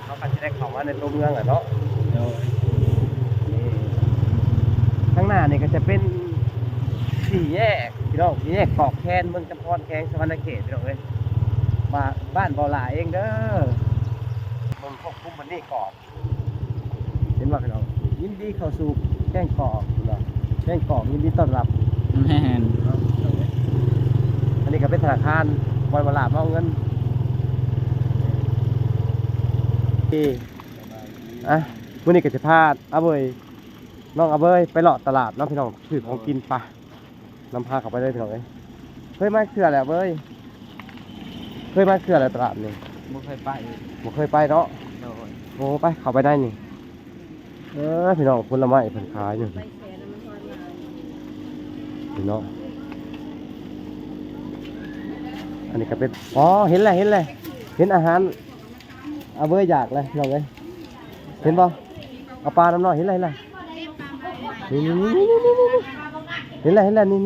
ເຮົາກໍຊິໄດ້ເຂົ້າມາໃນຕົວເມືອງແລ້ວເນາະ. ໂດຍ. ນີ້ ທາງໜ້ານີ້ກໍຈະເປັນສີ່ແຍກພີ່ນ້ອງ, ສີ່ແຍກກອກແຄນ ເມືອງຈຳພອນ ແຂວງສະຫວັນນະເຂດ ພີ່ນ້ອງເອີຍ. ບ້ານ ບ້ານບໍ່ຫຼ້າເອງເດີ. ເບິ່ງຄວບຄຸມບັດນີ້ກ່ອນ. ເຫັນບໍ່ພີ່ນ້ອງ? ຍິນດີເຂົ້າສູ່ແກ້ງກອກ ເຫັນບໍ່? ແກ້ງກອກຍິນດີຕ້ອນຮັບ. ແມ່ນ. ອັນນີ້ກໍເປັນທະນາຄານ ບ່ອນວ່າຫຼາມເອົາເງິນ. ອ່ະ ມື້ນີ້ກໍຈະພາອາເບີຍ ນ້ອງອາເບີຍໄປເລາະຕະຫຼາດເນາະພີ່ນ້ອງ ຊື້ຂອງກິນ. ໄປ ນຳພາເຂົ້າໄປເລີຍພີ່ນ້ອງເອີຍ. ເຄີຍມາເທື່ອແລ້ວເວີຍ? ເຄີຍມາເທື່ອແລ້ວຕະຫຼາດນີ້? ບໍ່ເຄີຍໄປ. ບໍ່ເຄີຍໄປເນາະ? ໂດຍ. ໂອ້ ໄປ ເຂົ້າໄປໃນນີ້. ເອີ ພີ່ນ້ອງ ຜົນລະໄມ້ເພິ່ນຂາຍຢູ່ພີ່ນ້ອງ. ອັນນີ້ກໍເປັນ ອໍ ເຫັນແລ້ວ ເຫັນແລ້ວ ເຫັນອາຫານ ອາເບີຍຢາກແລ້ວພີ່ນ້ອງເອີຍ. ເຫັນບໍ່? ເອົາປານຳເນາະ. ເຫັນແລ້ວ ເຫັນແລ້ວ ນີ້ໆໆ ເຫັນແລ້ວ ເຫັນແລ້ວ ນີ້ໆ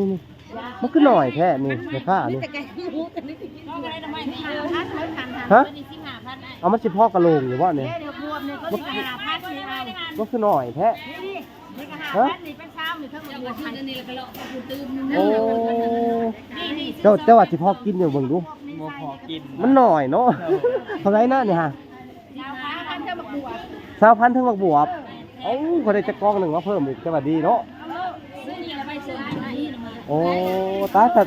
ໆ. ມັນຄືໜ້ອຍແທ້ນີ້ ແມ່ຄ້ານີ້. ຮະ? ເອົາ ມັນຊິພໍກະໂຫຼງຢູ່ບໍ່ນີ້? ມັນຄືໜ້ອຍແທ້. ຮະ? ໂອ້ ເຈົ້າ ເຈົ້າວ່າຊິພໍກິນຢູ່ ເບິ່ງດູ. ບໍ່ພໍກິນ. ມັນໜ້ອຍເນາະ. ເທົ່າໃດນະນີ້ຫະ? ຊາວພັນເທິງໝາກບວບ. ເອົ້າ ຂ້ອຍໄດ້ຈັກກ່ອງໜຶ່ງມາເພີ່ມອີກ ຈະວ່າດີເນາະ. ໂອ້ ຕາຍ ຖ້າ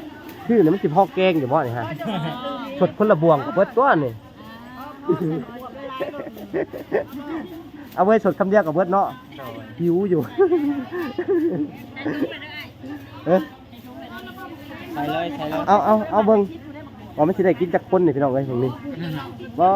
ຄືນີ້ມັນຊິພໍແກງຢູ່ບໍ່ນີ້ຫະ? ສົດຄົນລະບ່ວງກໍເບິດຕົວນີ້. ເອົາໄວ້ສົດຄຳດຽວກໍເບິດເນາະ. ໂດຍ. ຫິວຢູ່. ເອີ ໃສ່ເລີຍ ໃສ່ເລີຍ. ເອົາ ເອົາ ເອົາເບິ່ງວ່າມັນຊິໄດ້ກິນຈັກຄົນນີ້ພີ່ນ້ອງເອີຍ ເບິ່ງນີ້. ບໍ່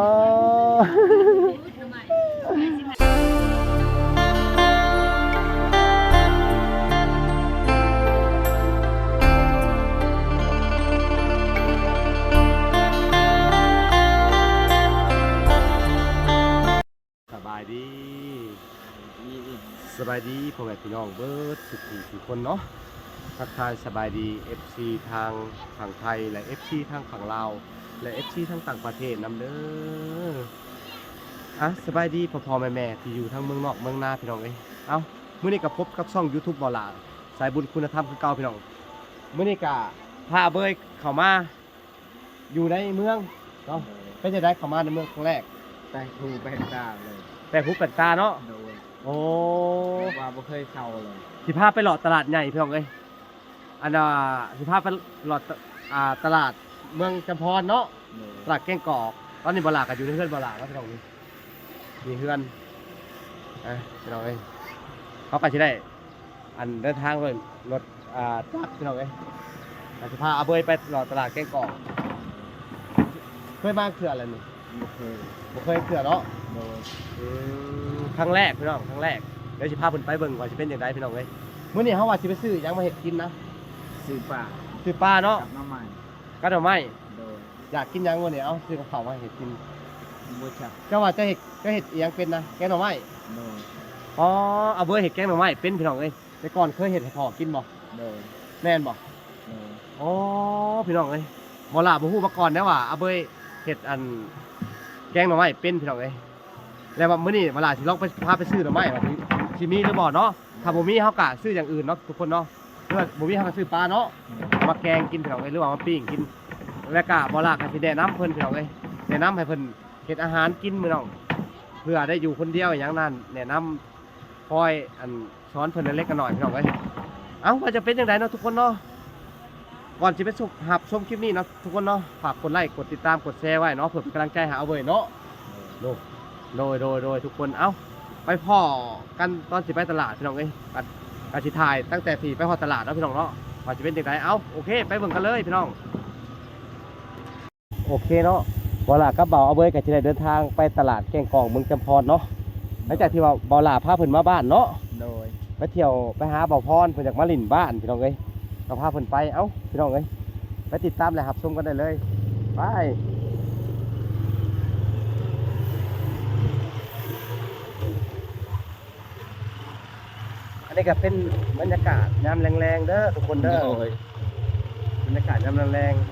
ສະບາຍດີ ສະບາຍດີພໍ່ແມ່ພີ່ນ້ອງເບິດທຸກຜູ້ທຸກຄົນເນາະ. ທັກທາຍສະບາຍດີເອັຟຊີທາງຝັ່ງໄທ ແລະ ເອັຟຊີທາງຝັ່ງລາວ ແລະ ເອັຟຊີທາງຕ່າງປະເທດນຳເດີ. ອ່ະ ສະບາຍດີພໍ່ໆແມ່ໆທີ່ຢູ່ທັງເມືອງນອກເມືອງນາພີ່ນ້ອງເອີຍ. ເອົ້າ ມື້ນີ້ກໍພົບກັບຊ່ອງຢູທູບບໍ່ຫຼ້າ ສາຍບຸນຄຸນນະທຳຄືເກົ່າພີ່ນ້ອງ. ມື້ນີ້ກໍພາເບີຍເຂົ້າມາ ຢູ່ໃນເມືອງເນາະ. ໂດຍ. ເປັນຈັ່ງໃດເຂົ້າມາໃນເມືອງຄັ້ງແລກ? ແປກຫູແປກຕາເລີຍ. ແປກຫູແປກຕາເນາະ. ໂດຍ. ໂອ້ ແບບວ່າບໍ່ເຄີຍເຂົ້າເລີຍ. ຊິພາໄປເລາະຕະຫຼາດໃຫຍ່ພີ່ນ້ອງເອີຍ. ອັນນ່າ ຊິພາໄປເລາະ ອ່າ ຕະຫຼາດເມືອງຈຳພອນເນາະ. ໂດຍ. ຕະຫຼາດແກ້ງກອກ. ຕອນນີ້ບໍ່ຫຼ້າກໍຢູ່ໃນເຮືອນບໍ່ຫຼ້າເນາະພີ່ນ້ອງ. ມີເຮືອນ ອ່ະ ພີ່ນ້ອງເອີຍ ເຮົາກໍຊິໄດ້ ອັນເດີນທາງດ້ວຍລົດ ອ່າ ຈັກພີ່ນ້ອງເອີຍ. ກໍຊິພາອາເບີຍໄປເລາະຕະຫຼາດແກ້ງກອກ. ເຄີຍມາເທື່ອແລ້ວນີ້? ບໍ່ເຄີຍ. ບໍ່ເຄີຍເທື່ອເນາະ? ໂດຍ. ອືມ ຄັ້ງແລກພີ່ນ້ອງ ຄັ້ງແລກ. ດຽວຊິພາເພິ່ນໄປເບິ່ງວ່າຊິເປັນຈັ່ງໃດພີ່ນ້ອງເອີຍ. ມື້ນີ້ເຮົາວ່າຊິໄປຊື້ຫຍັງມາເຮັດກິນນະ? ຊື້ປາ. ຊື້ປາເນາະ? ກັບໜໍ່ໄມ້. ກັບໜໍ່ໄມ້. ໂດຍ. ຢາກກິນຫຍັງມື້ນີ້? ເອົາ ຊື້ກັບເຂົ້າມາເຮັດກິນ. ບໍ່ຈັກ. ເຈົ້າວ່າເຈົ້າເຮັດ ເຈົ້າເຮັດອີ່ຫຍັງເປັນນະ? ແກງໜໍ່ໄມ້. ໂດຍ. ອໍ ອາເບີຍເຮັດແກງໜໍ່ໄມ້ເປັນພີ່ນ້ອງເອີຍ. ແຕ່ກ່ອນເຄີຍເຮັດໃຫ້ພໍ່ກິນບໍ່? ໂດຍ. ແມ່ນບໍ່? ໂດຍ. ໂອ້ ພີ່ນ້ອງເອີຍ ບໍ່ຫຼ້າບໍ່ຮູ້ມາກ່ອນເດ້ວ່າອາເບີຍເຮັດອັນແກງໜໍ່ໄມ້ເປັນພີ່ນ້ອງເອີຍ. ແລ້ວວ່າມື້ນີ້ບໍ່ຫຼ້າຊິລອງໄປ ພາໄປຊື້ໜໍ່ໄມ້ວ່າຊິ ຊິມີຫຼືບໍ່ເນາະ. ຖ້າບໍ່ມີເຮົາກະຊື້ຢ່າງອື່ນເນາະທຸກຄົນເນາະ. ຫຼືວ່າບໍ່ມີເຮົາກະຊື້ປາເນາະ ມາແກງກິນພີ່ນ້ອງເອີຍ ຫຼືວ່າມາປີ້ງກິນ. ແລ້ວກະບໍ່ຫຼ້າກະຊິແນະນຳເພິ່ນພີ່ນ້ອງເອີຍ ແນະນຳໃຫ້ເພິ່ນເຮັດອາຫານກິນພີ່ນ້ອງ ເພື່ອໄດ້ຢູ່ຄົນດຽວອີ່ຫຍັງນັ້ນ ແນະນຳ ຄອຍອັນ ສອນເພິ່ນເລັກໆນ້ອຍໆ ພີ່ນ້ອງເອີຍ. ເອົ້າ ວ່າຈະເປັນຈັ່ງໃດເນາະທຸກຄົນເນາະ. ກ່ອນຊິໄປຊົມ ຮັບຊົມຄລິບນີ້ເນາະທຸກຄົນເນາະ ຝາກກົດໄລ ກົດຕິດຕາມ ກົດແຊໄວ້ເນາະ ເພື່ອເປັນກຳລັງໃຈໃຫ້ອາເບີຍເນາະ. ໂດຍ ໂດຍ ໂດຍ ໂດຍ ທຸກຄົນ. ເອົ້າ ໄປພໍ້ກັນຕອນຊິໄປຕະຫຼາດພີ່ນ້ອງເອີຍ. ກໍ ກໍຊິຖ່າຍຕັ້ງແຕ່ທີ່ໄປຮອດຕະຫຼາດເນາະພີ່ນ້ອງເນາະ ວ່າຈະເປັນຈັ່ງໃດ. ເອົ້າ ໂອເຄ ໄປເບິ່ງກັນເລີຍພີ່ນ້ອງ. ໂອເຄເນາະ ບໍ່ຫຼ້າກັບບ່າວອາເບີຍກໍຊິໄດ້ເດີນທາງໄປຕະຫຼາດແກ້ງກອກເມືອງຈຳພອນເນາະ. ຫຼັງຈາກທີ່ວ່າບ່າວຫຼ້າພາເພິ່ນມາບ້ານເນາະ. ໂດຍ. ໄປທ່ຽວໄປຫາບ່າວພອນ ເພິ່ນຢາກມາຫຼິ້ນບ້ານພີ່ນ້ອງເອີຍ ກໍພາເພິ່ນໄປ. ເອົ້າ ພີ່ນ້ອງເອີຍ ໄປຕິດຕາມ ແລະ ຮັບຊົມກັນໄດ້ເລີຍ. ໄປ. ອັນນີ້ກໍເປັນບັນຍາກາດຍາມແລງໆເດີທຸກຄົນເດີ. ໂດຍ. ບັນຍາກາດຍາມແລງໆ.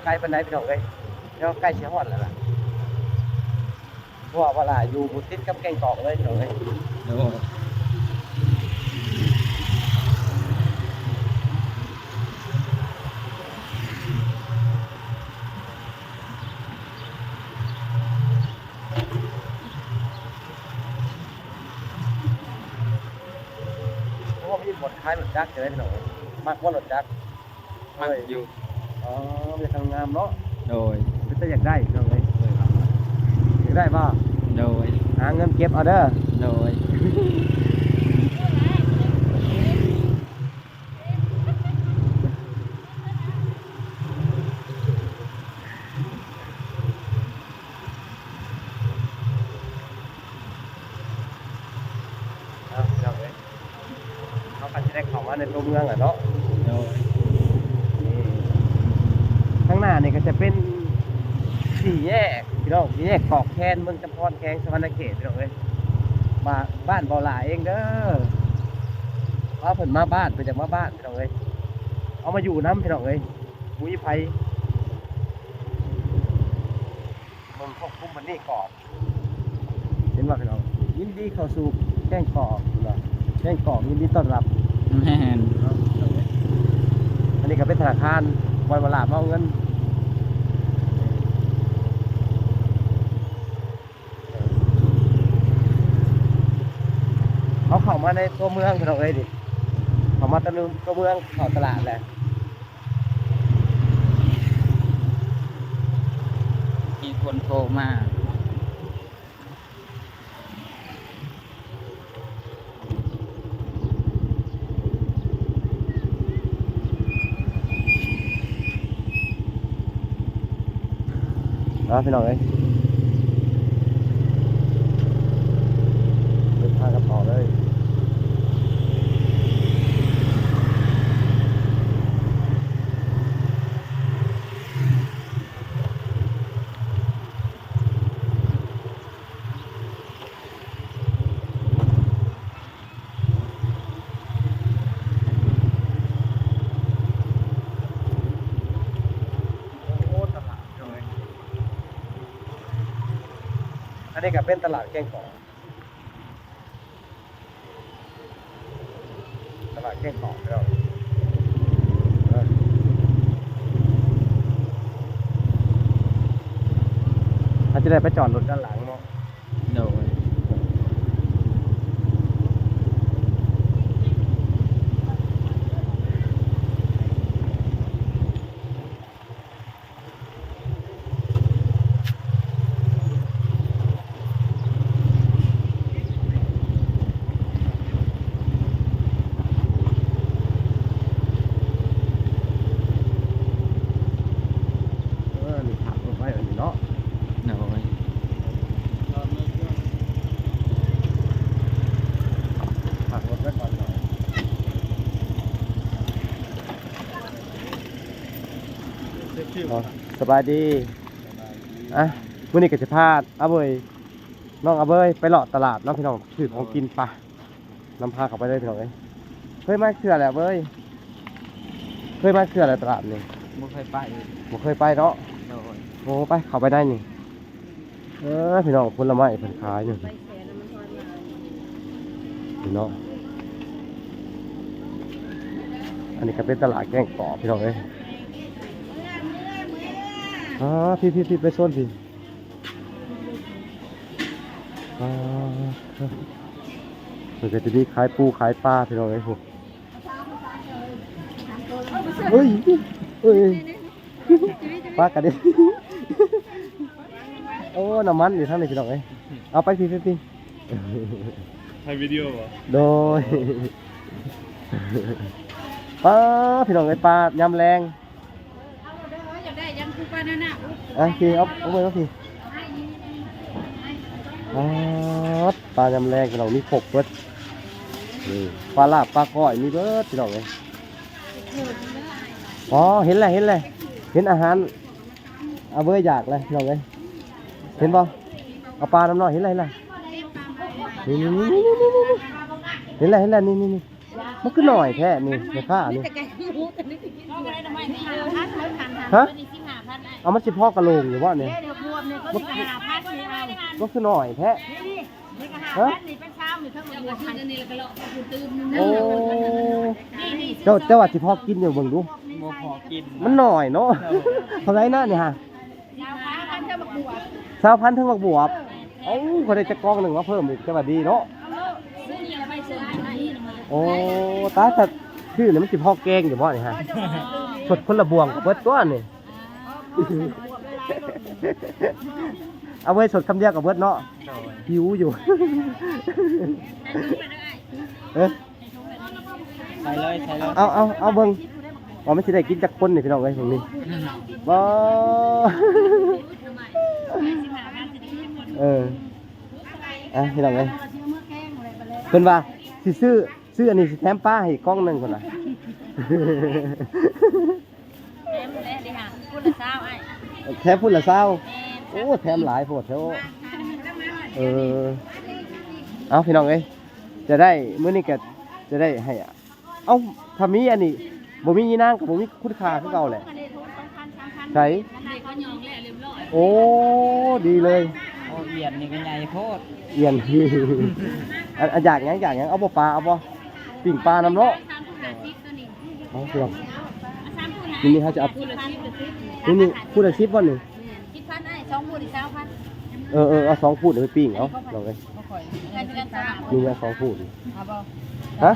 ໄກປານໃດພີ່ນ້ອງເອີຍ? ເນາະ ໃກ້ຊິຮອດແລ້ວລະ ເພາະວ່າວາລາຢູ່ຕິດກັບແກ້ງກອກເລີຍພີ່ນ້ອງເອີຍ. ໂດຍ ໂອ້ ມີບ່ອນຂາຍລົດຈັກເດີພີ່ນ້ອງເອີຍ. ມັກບໍ່ລົດຈັກ? ມັກຢູ່. ອໍ ເປັນຕາງາມເນາະ. ໂດຍ ເປັນຕາຢາກໄດ້ພີ່ນ້ອງເອີຍ. ໂດຍ ຢາກໄດ້ບໍ່? ໂດຍ ຫາເງິນເກັບເອົາເດີ. ໂດຍ ເອົາ ພີ່ນ້ອງເອີຍ ເຮົາກໍຊິໄດ້ເຂົ້າມາໃນຕົວເມືອງແລ້ວເນາະ. ໂດຍ ນີ້ ທາງໜ້ານີ້ກໍຈະເປັນສີ່ແຍກພີ່ນ້ອງ ສີ່ແຍກກອກແຄນ ເມືອງຈຳພອນ ແຂວງສະຫວັນນະເຂດພີ່ນ້ອງເອີຍ. ບ້ານ ບ້ານບໍ່ຫຼາເອງເດີ ພາເພິ່ນມາບ້ານ ເພິ່ນຢາກມາບ້ານພີ່ນ້ອງເອີຍ ເອົາມາຢູ່ນຳພີ່ນ້ອງເອີຍ. ບໍ່ມີໃຜ ເບິ່ງຄວບຄຸມບັນນີ້ກອກ ເຫັນບໍ່ພີ່ນ້ອງ? ຍິນດີເຂົ້າສູ່ແກ້ງກອກ ເຫັນບໍ່? ແກ້ງກອກຍິນດີຕ້ອນຮັບ. ແມ່ນ ເນາະ ອັນນີ້ກໍເປັນທະນາຄານ ບ່ອນວາລາມາເອົາເງິນ. ເຮົາເຂົ້າມາໃນຕົວເມືອງພີ່ນ້ອງເອີຍນີ້ ເຂົ້າມາຕົວເມືອງ ຕົວເມືອງ ເຂົ້າຕະຫຼາດແຫຼະ. ມີຄົນໂທມາ. ເອົາ ພີ່ນ້ອງເອີຍ ເດີນທາງກັນຕໍ່ເລີຍ. ໂອ້ ຕະຫຼາດພີ່ນ້ອງເອີຍ ອັນນີ້ກໍເປັນຕະຫຼາດແກ້ງກອກ. ຕະຫຼາດແກ້ງກອກພີ່ນ້ອງ ເອີ ເຮົາຈະໄດ້ໄປຈອດລົດດ້ານຫຼັງເນາະ. ໂດຍ ເອີ ນີ້ ພາກລົດໄວ້ອັນນີ້ເນາະ. ໂດຍ ພາກລົດໄວ້ກ່ອນເນາະ. ເນາະ ສະບາຍດີ ອ່ະ ມື້ນີ້ກໍຊິພາອາເບີຍ ນ້ອງອາເບີຍໄປເລາະຕະຫຼາດເນາະພີ່ນ້ອງ ຊື້ຂອງກິນ. ໄປ ນຳພາເຂົ້າໄປເລີຍພີ່ນ້ອງເອີຍ. ເຄີຍມາເທື່ອແລ້ວເວີຍ ເຄີຍມາເທື່ອແລ້ວຕະຫຼາດນີ້? ບໍ່ເຄີຍໄປ ບໍ່ເຄີຍໄປເນາະ. ໂດຍ ໂອ້ ໄປ ເຂົ້າໄປໃນນີ້. ເອີ ພີ່ນ້ອງ ຜົນລະໄມ້ເພິ່ນຂາຍຢູ່ນີ້ເນາະ. ອັນນີ້ກໍເປັນຕະຫຼາດແກ້ງກອກພີ່ນ້ອງເອີຍ. ອ່າ ພີ່ໆໆ ໄປໂຊນພີ່. ອ່າ ເພິ່ນກໍຈະມີຂາຍປູຂາຍປາພີ່ນ້ອງເອີຍ. ໂອ້ ເອີຍ ເອີຍ ປາກະເດັນ. ໂອ້ ນ້ຳມັນຢູ່ທາງນີ້ພີ່ນ້ອງເອີຍ. ເອົາໄປພີ່ໆ ຖ່າຍວິດີໂອບໍ່? ໂດຍ ປາ ພີ່ນ້ອງເອີຍ ປາຍາມແລງ. ອ່ະ ພີ່ ເອົາ ເອົາໄວ້ ເອົາພີ່. ປາ ປາຍາມແລງພີ່ນ້ອງ ມີຄົບເບິດ. ນີ້ ປາລາບ ປາກ້ອຍ ມີເບິດພີ່ນ້ອງເອີຍ. ອໍ ເຫັນແລ້ວ ເຫັນແລ້ວ ເຫັນອາຫານ ອາເບີຍຢາກແລ້ວພີ່ນ້ອງເອີຍ. ເຫັນບໍ່? ເອົາປານຳເນາະ. ເຫັນແລ້ວ ເຫັນແລ້ວ ນີ້ໆໆ ເຫັນແລ້ວ ເຫັນແລ້ວ ນີ້ໆໆ. ມັນຄືໜ້ອຍແທ້ນີ້ ແມ່ຄ້ານີ້. ຮະ? ເອົາ ມັນຊິພໍກະໂຫຼງຢູ່ບໍ່ນີ້? ມັນ ມັນຄືໜ້ອຍແທ້. ຮະ? ໂອ້ ເຈົ້າ ເຈົ້າວ່າຊິພໍກິນຢູ່ ເບິ່ງດູ. ບໍ່ພໍກິນ ມັນໜ້ອຍເນາະ. ເທົ່າໃດນະນີ້ຫະ? ຊາວພັນເທິງໝາກບວບ. ເອົ້າ ຂ້ອຍໄດ້ຈັກກ່ອງໜຶ່ງມາເພີ່ມອີກ ແຕ່ວ່າດີເນາະ. ໂອ້ ຕາຍ ຖ້າຄືນີ້ມັນຊິພໍແກງຢູ່ບໍ່ນີ້ຫະ? ສົດຄົນລະບ່ວງກໍເບິດຕົວນີ້. ເອົາເວີຍ ສົດຄຳດຽວກໍເບິດເນາະ. ໂດຍ ຫິວຢູ່. ເອີ ໃສ່ເລີຍ ໃສ່ເລີຍ. ເອົາ ເອົາ ເອົາເບິ່ງວ່າມັນຊິໄດ້ກິນຈັກຄົນນີ້ ພີ່ນ້ອງເອີຍ ເບິ່ງນີ້. ບໍ່ ເອີ ອ່ະ ພີ່ນ້ອງເອີຍ ເພິ່ນວ່າຊິຊື້ ຊື້ອັນນີ້ຊິແຖມປາໃຫ້ອີກກ່ອງໜຶ່ງ ເພິ່ນວ່າ. ແຖມແຫຼະເດ້ຫາ ພຸ້ນລະຊາວອ້າຍ ແຖມພຸ້ນລະຊາວ. ແມ່ນ ໂອ້ ແຖມຫຼາຍໂພດແທ້. ເອີ ເອົາ ພີ່ນ້ອງເອີຍ ຈະໄດ້ ມື້ນີ້ກໍຈະໄດ້ໃຫ້ ເອົ້າ ຖ້າມີອັນນີ້ ບໍ່ມີຍານາງກໍບໍ່ມີຄຸນຄ່າຄືເກົ່າແຫຼະ. ໃສ? ໂອ້ ດີເລີຍ. ໂອ້ ອຽນນີ້ກໍໃຫຍ່ໂພດ ອຽນ. ອັນ ອັນ ຢາກຫຍັງ ຢາກຫຍັງ? ເອົາບໍ່ປາ ເອົາບໍ່? ປີ້ງປານຳເນາະ. ເອົາ ພີ່ນ້ອງ ນີ້ ນີ້ເຮົາຈະເອົາ ນີ້ ນີ້ ຜູ້ລະສິບບໍ່ນີ້? ສິບພັນອ້າຍ ສອງຜູ້ນີ້ຊາວພັນ. ເອີ ເອີ ເອົາສອງຜູ້ນີ້ໄປປີ້ງເອົາ ນ້ອງເອີຍ. ມີເງິນສອງຜູ້ນີ້ ເອົາບໍ່? ຮະ?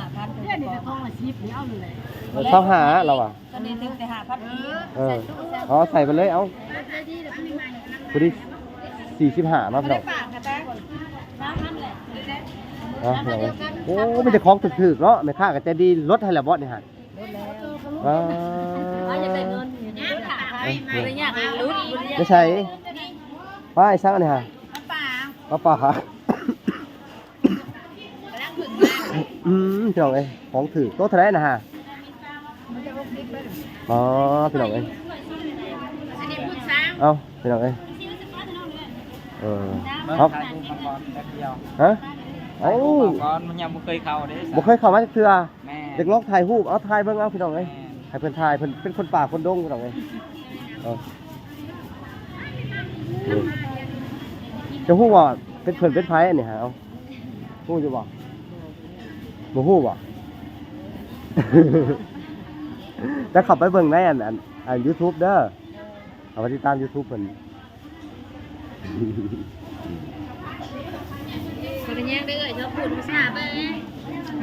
ຊາວຫ້າລາວວ່າ. ໂຕນີ້ຖືກແຕ່ຫ້າພັນກີບ. ເອີ ເອົາໃສ່ໄປເລີຍ ເອົາ ພໍດີສີ່ສິບຫ້າເນາະ ພີ່ນ້ອງ. ເອົາ ໂອ້ ມີແຕ່ຂອງຖືກໆເນາະ ແມ່ຄ້າກໍໃຈດີ. ລົດໃຫ້ແລ້ວບໍ່ນີ້ຫະ? ອ່າ ບໍ່ໄດ້ຍາກຫຼຸດ ບໍ່ໄດ້ຍາກຫຼຸດ. ໄປໃສ? ປ້າ ອີ່ສັງອັນນີ້ຫະ? ປາ ປາ ປາຫາ. ອືມ ພີ່ນ້ອງເອີຍ ຂອງຖືກ. ໂຕເທົ່າໃດນະຫະ? ອໍ ພີ່ນ້ອງເອີຍ ເອົ້າ ພີ່ນ້ອງເອີຍ ເອີ ເອົາ ຮະ? ເອົ້າ ມັນຍັງບໍ່ເຄີຍເຂົ້າເດ້ ບໍ່ເຄີຍເຂົ້າມາຈັກເທື່ອ. ແມ່ນ ຢາກລອງຖ່າຍຮູບ ເອົາ ຖ່າຍເບິ່ງ ເອົາ ພີ່ນ້ອງເອີຍ. ແມ່ນ ໃຫ້ເພິ່ນຖ່າຍ ເພິ່ນເປັນຄົນປ່າຄົນດົງ ພີ່ນ້ອງເອີຍ. ເອີ ເຈົ້າຮູ້ວ່າເປັນ ເພິ່ນເປັນໃຜອັນນີ້ຫາ? ເອົາ ຮູ້ຢູ່ບໍ່? ບໍ່ຮູ້ບໍ່? ຈະເຂົ້າໄປເບິ່ງໃນອັນ ອັນ ອັນ YouTube ເດີ. ເອົາໄປຕິດຕາມ YouTube ເພິ່ນ.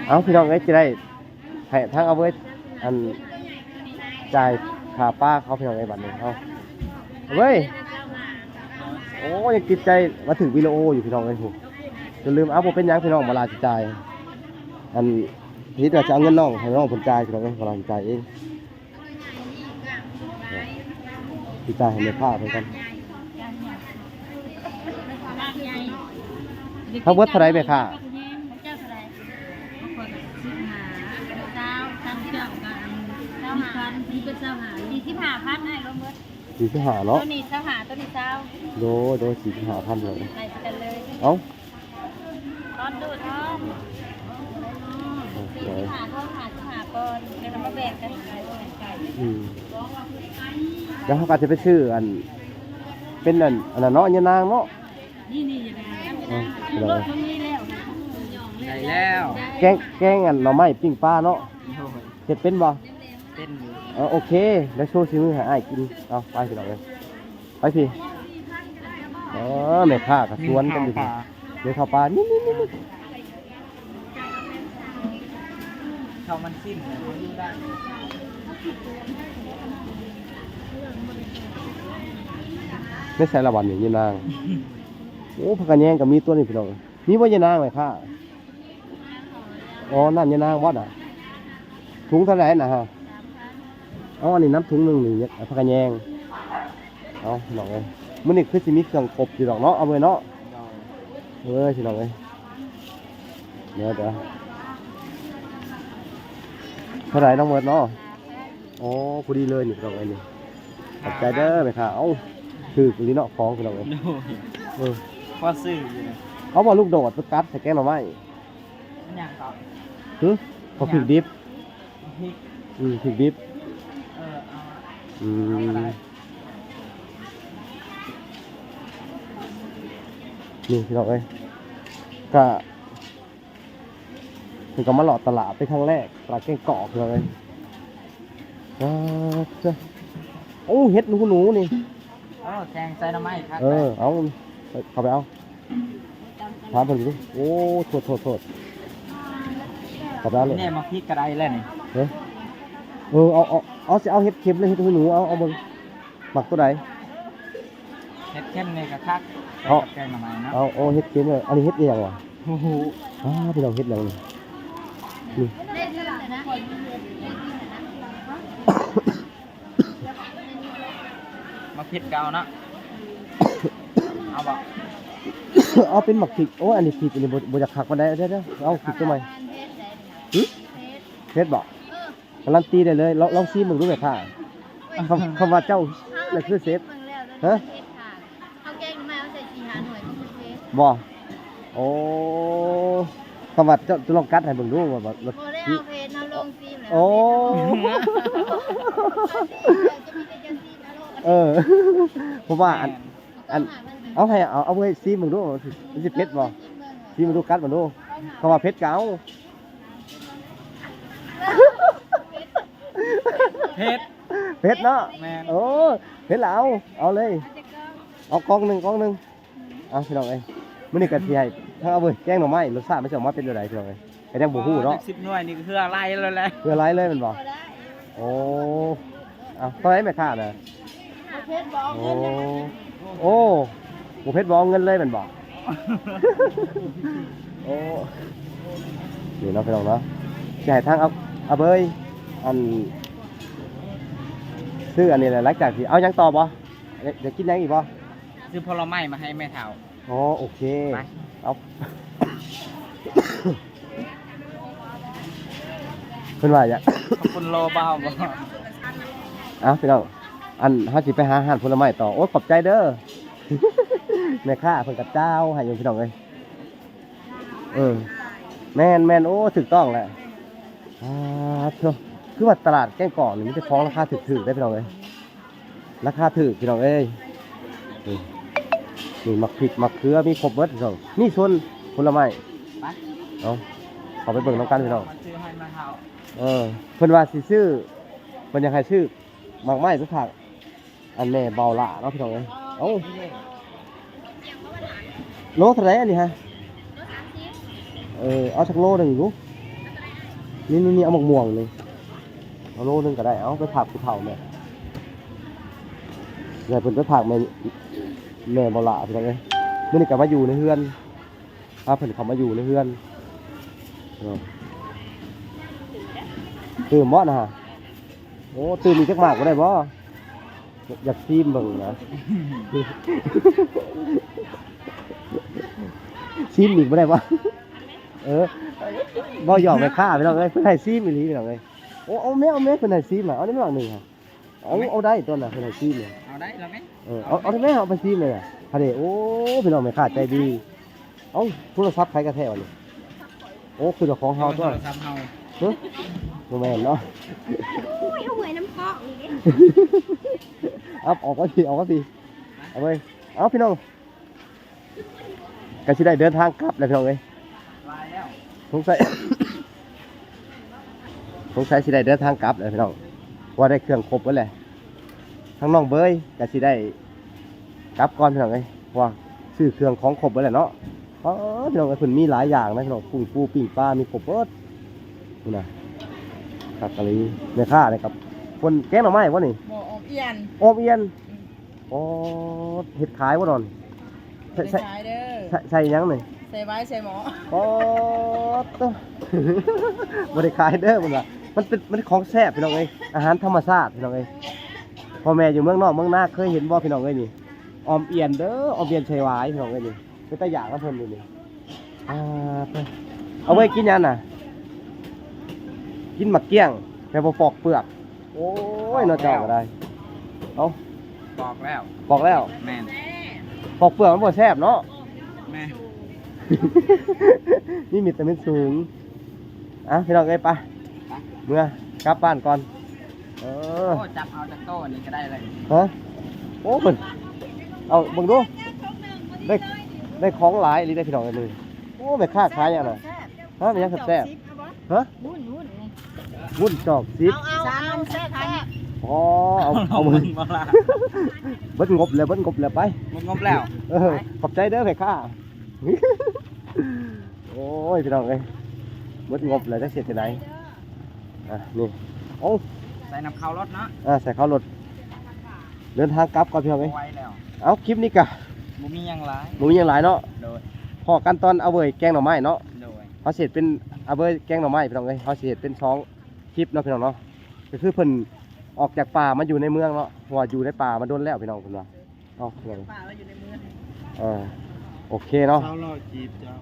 ເອົາ ພີ່ນ້ອງເອີຍ ຈະໄດ້ໃຫ້ທາງອາເວີຍ ອັນ ຈ່າຍຄ່າປາເຂົາ ພີ່ນ້ອງເອີຍ. ບັດນີ້ເຮົາ ເວີຍ ໂອ້ ຍັງຕິດໃຈວ່າຖືກວິດີໂອຢູ່ ພີ່ນ້ອງເອີຍ ຜູ້ຈົນລືມ. ເອົາ ບໍ່ເປັນຫຍັງ ພີ່ນ້ອງ ບໍ່ຫຼາຍຊິຈ່າຍ ອັນ ທີ່ວ່າຈະເອົາເງິນນ້ອງ ໃຫ້ນ້ອງເພິ່ນຈ່າຍ ພີ່ນ້ອງເອີຍ ບໍ່ຫຼາຍຊິຈ່າຍເອງ. ຊິຈ່າຍໃຫ້ແມ່ຄ້າເພິ່ນກ່ອນ. ທັງເບິດເທົ່າໃດແມ່ຄ້າ? ສີ່ສິບຫ້າພັນ ອ້າຍ ລວມເບິດ ສີ່ສິບຫ້າເນາະ. ໂຕນີ້ຊາວຫ້າ ໂຕນີ້ຊາວ. ໂດຍ ໂດຍ ສີ່ສິບຫ້າພັນເລີຍ ໃສ່ກັນເລີຍ. ເອົ້າ ຕອນດູດທອງ ສີ່ສິບຫ້າ ທອງຫ້າສິບຫ້າປອນ ແລ້ວເຮົາມາແບ່ງກັນ. ອືມ ແລ້ວເຮົາກໍຈະໄປຊື້ອັນ ເປັນອັນ ອັນນັ້ນເນາະ ຍານາງເນາະ. ນີ້ ນີ້ ຍານາງ ເອີ ໄດ້ແລ້ວ ແກງ ແກງອັນໜໍ່ໄມ້ ປີ້ງປາເນາະ. ໂດຍ ເຮັດເປັນບໍ່? ເປັນຢູ່. ເອີ ໂອເຄ ແລ້ວໂຊສີມືໃຫ້ອ້າຍກິນ. ເອົາ ໄປ ພີ່ນ້ອງເອີຍ ໄປພີ້. ເອີ ແມ່ຄ້າກໍຊວນກັນຢູ່ ແມ່ຄ້າ ແມ່ເຖົ້າປາ ນີ້ ນີ້ ນີ້ ນີ້ ເຂົ້າມັນສິ້ນ ໄດ້ໃສ່ລະບັດນີ້ ຍານາງ. ໂອ້ ຜັກກະແຍງກໍມີຕົວນີ້ ພີ່ນ້ອງ. ມີບໍ່ ຍານາງ ແມ່ຄ້າ? ອໍ ນ້ຳຍານາງບໍ່ນະ? ຖົງເທົ່າໃດນະຮະ? ເອົາ ອັນນີ້ນຳຖົງໜຶ່ງນີ້ ເອົາຜັກກະແຍງ. ເອົາ ພີ່ນ້ອງເອີຍ ມື້ນີ້ຄືຊິມີເຄື່ອງຄົບຢູ່ດອກເນາະ ອາເວີຍເນາະ. ເອີ ພີ່ນ້ອງເອີຍ ດຽວ ດຽວ ເທົ່າໃດນ້ອງເມີດເນາະ? ອໍ ພໍດີເລີຍນີ້ ພີ່ນ້ອງເອີຍນີ້. ຂອບໃຈເດີແມ່ຄ້າ. ເອົ້າ ຖືກອີ່ຫຼີເນາະ ຂອງ ພີ່ນ້ອງເອີຍ. ໂດຍ ເອີ ພໍຊື້ຢູ່. ເອົາບໍ່ ລູກໂດດໄປກັດໃສ່ແກງໜໍ່ໄມ້. ຫຍັງກໍ ຫຶ? ເອົາພິກດິບ. ພິກ ອືມ ພິກດິບ. ເອີ ເອົາ ອືມ ເອົາກໍໄດ້. ນີ້ພີ່ນ້ອງເອີຍ ກະ ເພິ່ນກໍມາເລາະຕະຫຼາດເປັນຄັ້ງແລກ ຕະຫຼາດແກ້ງກອກພີ່ນ້ອງເອີຍ. ອ່າ ໂອ້ ເຫັດຫູໜູນີ້. ເອີ ແກງໃສ່ໜໍ່ໄມ້ຄັກ. ເອີ ເອົາ ເຂົ້າໄປເອົາ ຖາມເພິ່ນດູ. ໂອ້ ໂທດໆໆ ເຂົ້າໄປເອົາເລີຍ. ນີ້ໝາກພິກກໍໄດ້ແລ້ວນີ້. ເອີ ເອີ ເອົາ ເອົາ ເອົາ ຊິເອົາເຫັດເຂັມ ຫຼື ເຫັດຫູໜູ ເອົາ ເອົາເບິ່ງ ມັກຕົວໃດ? ເຫັດເຂັມນີ້ກໍຄັກ ເອົາ ໃສ່ກັບແກງໜໍ່ໄມ້ເນາະ. ເອົາ ເອົາເຫັດເຂັມເລີຍ. ອັນນີ້ເຫັດອີ່ຫຍັງວະ? ໂອ້ໂຫ ອ້າ ພີ່ນ້ອງ ເຫັດຫຍັງນີ້? ນີ້ ໝາກພິກກໍເອົາເນາະ. ເອົາບໍ່? ເອົາເປັນໝາກພິກ. ໂອ້ຍ ອັນນີ້ພິກ ອັນນີ້ບໍ່ ບໍ່ຢາກຄັກປານໃດ. ເດີໆ ເອົາພິກຕົວໃໝ່. ຫຶ? ເຜັດບໍ່? ກາລັນຕີໄດ້ເລີຍ. ລອງ ລອງຊີມເບິ່ງດູແມ່ຄ້າ. ຄຳ ຄຳວ່າເຈົ້າ ລະຄືເຊັບ. ຮະ? ເຮົາແກງໜໍ່ໄມ້ ເຮົາໃສ່ສີ່ຫ້າໜ່ວຍ ມັນຊິເຜັດ. ບໍ່? ໂອ້ ຄຳວ່າເຈົ້າ ເຈົ້າລອງກັດໃຫ້ເບິ່ງດູວ່າ ວ່າ ບໍ່ໄດ້ເອົາເຜັດ ເຮົາລອງຊີມແລ້ວ. ໂອ້ ເຜັດ ເຮົາຊີມແລ້ວ ຈະມີແຕ່ເຈົ້າຊີມເອົາໂລດ. ເອີ ເພາະວ່າອັນ ແມ່ນ ອັນ ເອົາໃຫ້ ເອົາ ເອົາໃຫ້ຊີມເບິ່ງດູ ມັນຊິເຜັດບໍ່? ຊີມເບິ່ງດູ ກັດເບິ່ງດູ. ຄຳວ່າເຜັດກໍເອົາ. ເຜັດ ເຜັດເນາະ. ແມ່ນ ໂອ້ ເຜັດລະເອົາ ເອົາເລີຍ. ເອົາຈັກກ່ອງ? ເອົາກ່ອງໜຶ່ງ ກ່ອງໜຶ່ງ. ເອົາພີ່ນ້ອງເອີຍ ມື້ນີ້ກໍຊິໃຫ້ທາງ ເອົາເວີຍ ແກງໜໍ່ໄມ້ ລົດຊາດມັນຊິອອກມາເປັນແນວໃດພີ່ນ້ອງເອີຍ ກໍຍັງບໍ່ຮູ້ເນາະ. ສິບໜ່ວຍນີ້ເຫື່ອໄຫຼແລ້ວແຫຼະ. ເຫື່ອໄຫຼເລີຍແມ່ນບໍ່? ໂອ້ ເອົາເທົ່າໃດແມ່ຄ້ານະ? ໂອ້ ໂອ້ ບໍ່ເຜັດບໍ່ເອົາເງິນເລີຍແມ່ນບໍ່? ໂອ້ ນີ້ເນາະພີ່ນ້ອງເນາະ ຊິໃຫ້ທາງ ເອົາ ເອົາເວີຍ ອັນ ຊື້ອັນນີ້ແຫຼະ. ຫຼັງຈາກທີ່ ເອົາຫຍັງຕໍ່ບໍ່? ຢາກ ຢາກກິນຫຍັງອີກບໍ່? ຊື້ຜົນລະໄມ້ມາໃຫ້ແມ່ເຖົ້າ. ອໍ ໂອເຄ ໄປ ເອົາ ເພິ່ນວ່າຫຍັງ? ຂອບຄຸນລໍບ່າວບໍ່? ເອົາ ພີ່ນ້ອງ ອັນ ເຮົາຊິໄປຫາຮ້ານຜົນລະໄມ້ຕໍ່. ໂອ້ຍ ຂອບໃຈເດີ ແມ່ຄ້າເພິ່ນກໍຈ່າວໃຫ້ຢູ່ ພີ່ນ້ອງເອີຍ. ເອີ ແມ່ນໆ ໂອ້ ຖືກຕ້ອງແຫຼະ. ອາ ໂທ້ ຄືວ່າຕະຫຼາດແກ້ງກອກນີ້ມີແຕ່ຂອງລາຄາຖືກໆ ເດ້ ພີ່ນ້ອງເອີຍ. ລາຄາຖືກ ພີ່ນ້ອງເອີຍ. ນີ້ ນີ້ໝາກພິກ ໝາກເຂືອ ມີຄົບເບິດ ພີ່ນ້ອງ. ນີ້ສວນຜົນລະໄມ້. ໄປ ເອົາ ເຂົ້າໄປເບິ່ງນຳກັນ ພີ່ນ້ອງ. ມາຊື້ໃຫ້ແມ່ເຖົ້າ. ເອີ ເພິ່ນວ່າຊິຊື້ ເພິ່ນຢາກໃຫ້ຊື້ໝາກໄມ້ໄປຝາກ ອັນແມ່ເບົາຫຼ້າເນາະ ພີ່ນ້ອງເອີຍ. ເອົາ ໂລເທົ່າໃດອັນນີ້ຮະ? ໂລສາມສິບ. ເອີ ເອົາຈັກໂລໜຶ່ງດູ. ນີ້ໆໆ ເອົາໝາກມ່ວງນີ້ ເອົາໂລໜຶ່ງກໍໄດ້. ເອົາໄປຝາກຜູ້ເຖົ້າແມ່ ໃຫ້ເພິ່ນໄປຝາກແມ່ ແມ່ເບົາຫຼ້າ ພີ່ນ້ອງເອີຍ. ມື້ນີ້ກໍມາຢູ່ໃນເຮືອນ ພາເພິ່ນເຂົ້າມາຢູ່ໃນເຮືອນເນາະ. ຕື່ມບໍ່ນະ? ໂອ້ ຕື່ມອີກຈັກໝາກບໍ່ໄດ້ບໍ່? ຢາກຊີມເບິ່ງນະ. ຊີມອີກບໍ່ໄດ້ບໍ່? ເອີ ເວົ້າຫຍອກແມ່ຄ້າ ພີ່ນ້ອງເອີຍ. ເພິ່ນໃຫ້ຊີມອີ່ຫຼີ ພີ່ນ້ອງເອີຍ. ໂອ້ ເອົາແມ່ ເອົາແມ່ ເພິ່ນໃຫ້ຊີມນະ. ເອົາແມ່ໝາກໜຶ່ງຫະ. ເອົາ ເອົາໄດ້ຕົວນະ ເພິ່ນໃຫ້ຊີມນະ. ເອົາໄດ້ລະແມ່. ເອີ ເອົາ ເອົາໄດ້ແມ່ ເອົາໄປຊີມເລີຍນະ. ຫັ້ນເດ້ ໂອ້ ພີ່ນ້ອງ ແມ່ຄ້າໃຈດີ. ເອົ້າ ໂທລະສັບໃຜກະແທ້ວະນີ້? ໂອ້ ຄືວ່າຂອງເຮົາຕົວະ. ໂທລະສັບເຮົາ. ຮະ? ບໍ່ແມ່ນເນາະ. ໂອ້ຍ ເອົາເມື່ອຍນຳເກາະນີ້ເດ້. ເອົາ ອອກມາພີ້ ອອກມາພີ້. ເອົາເວີຍ ເອົາ ພີ່ນ້ອງ ກະຊິໄດ້ເດີນທາງກັບແລ້ວ ພີ່ນ້ອງເອີຍ. ສງໄສ ສົງໄສຊິໄດ້ເດີນທາງກັບແລ້ວ ພີ່ນ້ອງ ເພາະວ່າໄດ້ເຄື່ອງຄົບເບິດແລ້ວ. ທາງນ້ອງເບີຍກະຊິໄດ້ກັບກ່ອນ ພີ່ນ້ອງເອີຍ ເພາະວ່າຊື້ເຄື່ອງຂອງຄົບເບິດແລ້ວເນາະ. ອໍ ພີ່ນ້ອງເອີຍ ເພິ່ນມີຫຼາຍຢ່າງນະ ພີ່ນ້ອງ ປຸ້ງປູ ປີ້ງປາ ມີຄົບເບິດ. ພຸ້ນນະ ຄັກອີ່ຫຼີ. ແມ່ຄ້ານີ້ກັບຄົນແກງໜໍ່ໄມ້ບໍ່ນີ້? ບໍ່ ອອມອຽນ. ອອມອຽນ. ອືມ. ອໍ ເຮັດຂາຍບໍ່ດອນ? ໃສ່ ໃສ່ ບໍ່ໄດ້ຂາຍເດີ. ໃສ່ ໃສ່ຫຍັງນີ້? ໃສ່ໄວ້ໃສ່ໝໍ້. ອໍ ໂຕ ບໍ່ໄດ້ຂາຍເດີ ເພິ່ນວ່າ. ມັນເປັນ ມັນຂອງແຊບ ພີ່ນ້ອງເອີຍ ອາຫານທຳມະຊາດ ພີ່ນ້ອງເອີຍ. ພໍ່ແມ່ຢູ່ເມືອງນອກເມືອງນາເຄີຍເຫັນບໍ່ ພີ່ນ້ອງເອີຍນີ້? ອອມອຽນເດີ ອອມອຽນໃສ່ຫວາຍ ພີ່ນ້ອງເອີຍນີ້. ເປັນຕາຢາກນຳເພິ່ນຢູ່ນີ້. ອ່າ ເອົາໄວ້ກິນຫຍັງນະ? ກິນໝາກກ້ຽງ ແຕ່ບໍ່ປອກເປືອກ. ໂອ້ຍ ເນາະ ເຈົ້າກໍໄດ້. ເອົ້າ ປອກແລ້ວ ປອກແລ້ວ. ແມ່ນ ປອກເປືອກມັນບໍ່ແຊບເນາະ. ແມ່ນ ມີວິຕາມິນສູງ. ອ່ະ ພີ່ນ້ອງເອີຍ ໄປ ເມືອກັບບ້ານກ່ອນ. ເອີ ໂອ້ ຈັບເອົາຈາກໂຕນີ້ກໍໄດ້ເລີຍ. ຮະ? ໂອ້ ເພິ່ນ ເອົາເບິ່ງດູ ໄດ້ ໄດ້ຂອງຫຼາຍອີ່ຫຼີເດ້ ພີ່ນ້ອງເອີຍ. ໂອ້ ແມ່ຄ້າຂາຍຫຍັງນະ? ຮະ? ມີຫຍັງແຊບໆ? ຮະ? ວຸ້ນ ວຸ້ນ ວຸ້ນຈອກສິບ. ເອົາ ເອົາ ສາມອັນແຊບ. ອໍ ເອົາ ເອົາໝົດ ເບິດງົບແລ້ວ ເບິດງົບແລ້ວ ໄປ ເບິດງົບແລ້ວ. ເອີ ຂອບໃຈເດີແມ່ຄ້າ. ໂອ້ຍ ພີ່ນ້ອງເອີຍ ເບິດງົບແລ້ວ ຈັກຊິເຮັດຈັ່ງໃດ. ອ່ະ ນີ້ ໂອ້ ໃສ່ນຳເຂົ້າລົດເນາະ. ອ່າ ໃສ່ເຂົ້າລົດ ເດີນທາງກັບກ່ອນ ພີ່ນ້ອງເອີຍ. ເອົາ ຄລິບນີ້ກະບໍ່ມີຫຍັງຫຼາຍ ບໍ່ມີຫຍັງຫຼາຍເນາະ. ໂດຍ ພໍ້ກັນຕອນອາເວີຍແກງໜໍ່ໄມ້ເນາະ. ໂດຍ ເຮົາຊິເຮັດເປັນອາເວີຍແກງໜໍ່ໄມ້ ພີ່ນ້ອງເອີຍ. ເຮົາຊິເຮັດເປັນສອງຄລິບເນາະ ພີ່ນ້ອງເນາະ. ກໍຄືເພິ່ນອອກຈາກປ່າມາຢູ່ໃນເມືອງເນາະ ເພາະວ່າຢູ່ໃນປ່າມາດົນແລ້ວ ພີ່ນ້ອງ ເພິ່ນວ່າ. ເອົາ ປ່າມາຢູ່ໃນເມືອງ. ເອີ ໂອເຄເນາະ. ຊາວຮ້ອຍກີບເຈົ້າ.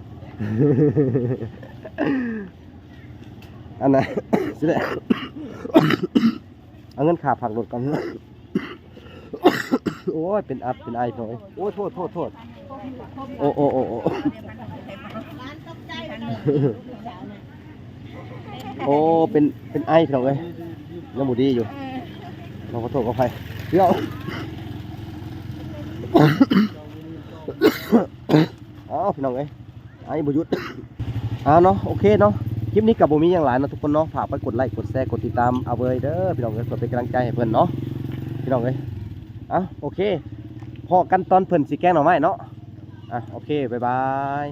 ອັນນັ້ນ ຊິໄດ້ເອົາເງິນຄ່າພັກລົດກ່ອນ. ໂອ້ຍ ເປັນອັດເປັນໄອ ໂອ້ຍ ໂທດ ໂທດ ໂທດ. ໂອ້ ໂອ້ ໂອ້ ໂອ້ ໂອ້ ເປັນ ເປັນໄອ ພີ່ນ້ອງເອີຍ ຍັງບໍ່ດີຢູ່. ເຮົາຂໍໂທດຂໍອະໄພ. ດຽວ ເອົາ ພີ່ນ້ອງເອີຍ ໄອບໍ່ຢຸດ. ເອົາເນາະ ໂອເຄເນາະ ຄລິບນີ້ກໍບໍ່ມີຫຍັງຫຼາຍເນາະທຸກຄົນເນາະ. ຝາກໄປກົດໄລ ກົດແຊ ກົດຕິດຕາມອາເວີຍເດີ ພີ່ນ້ອງເອີຍ ເພື່ອເປັນກຳລັງໃຈໃຫ້ເພິ່ນເນາະ ພີ່ນ້ອງເອີຍ. ເອົາ ໂອເຄ ພໍ້ກັນຕອນເພິ່ນຊິແກງໜໍ່ໄມ້ເນາະ. ອ່ະ ໂອເຄ ບາຍບາຍ.